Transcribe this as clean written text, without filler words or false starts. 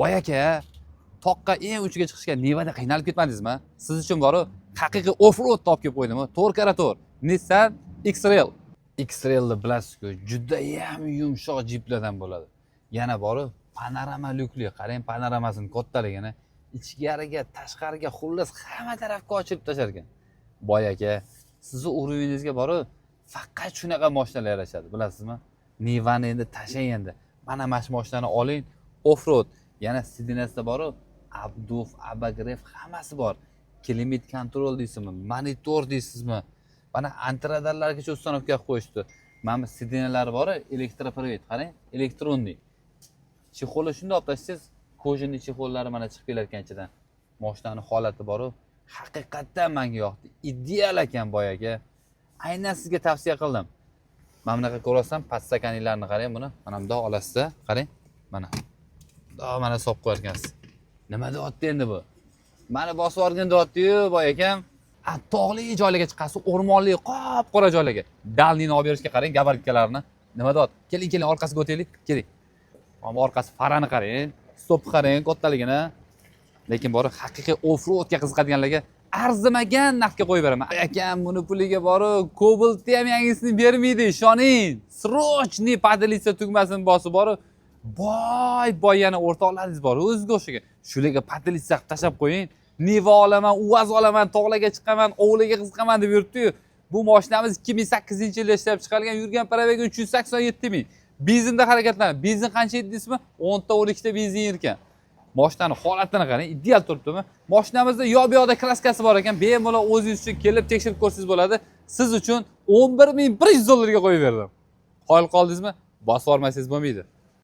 Boy aka, toqqa eng uchiga chiqishga Nivada qiynalib ketmadingizmi? Siz uchun boru haqiqiy off-road topib kelib qo'ydimi? 4 karra 4. Nissan X-Trail. X-Trailni bilasiz-ku, judayam yumshoq jiplardan bo'ladi. Yana boru panorama lyukli, qarang panoramasini kattaligini, ichkariga, tashqariga, xullas hamma tarafga ochilib tashlar ekan. Boy aka, sizni уровень ingizga boru faqat shunaqa mashinalar yarashadi, bilasizmi? Nivani endi tashlang endi. Mana shu mashinani oling, off-road. Yana сиденья sida boru обдув, обогрев hammasi bor. Climate control deysizmi, monitor deysizmi? Mana антирадарlargacha установка qilib qo'yishdi. Mana bu сиденья lari bor, электропривод, qarang, электронный. Чехол ni shunday olib tashlasangiz, кожаный чехол lari mana chiqib kelar ekan ichidan. Mashinani holati boru haqiqatdan menga yoqdi. Ideal ekan, boy aka. Aynan sizga tavsiya qildim. Mana bunaqa ko'ryapsan, подстаканник larni qarang buni. Mana bundoq olasizda, qarang. Mana. Bundoq mana solib qo'yar ekansiz. Nima deyapti endi bu? Mani bosib yuborgin deyapti-yu, boy akam. A, tog'li joylarga chiqasiz, o'rmonli, qop-qora joylarga. Дальний ni olib berishga qarang, габаритка larni. Nima deyapti? Keling, keling, orqasiga o'taylik. Keling. Mana bu orqasi farani qarang, stopni qarang kattaligini. Lekin bori haqiqiy off-roadga qiziqadiganlarga arzimagan narxga qo'yib beraman. Akam, buni puliga borib, Cobaltni ham yangisini bermaydi, ishoning. Срочный поделиться tugmasini bosib borib, boy boy yana o'rtoqlaringiz bor, o'zizga o'xshagan. Shularga поделиться qilib tashlab qo'ying. Niva olaman, UAZ olaman, tog'larga chiqaman, ovlarga qiziqaman deb yuribdi-yu. Bu mashinamiz 2008-yilda ishlab chiqarilgan, yurgan пробег i 387 ming. Benzinda harakatlanadi. Benzin qancha edi deysizmi? 10 ta 12 ta benzin yerkan. Mashinani holatini qarang, ideal turibdimi? Mashinamizda yo bu yoqda краска si bor ekan, bemalol o'zingiz uchun kelib tekshirib ko'rsangiz bo'ladi. Siz uchun 11 100 dollarga qo'yib berdim. Qoyil qoldingizmi? Bosib yubormasangiz bo'lmaydi.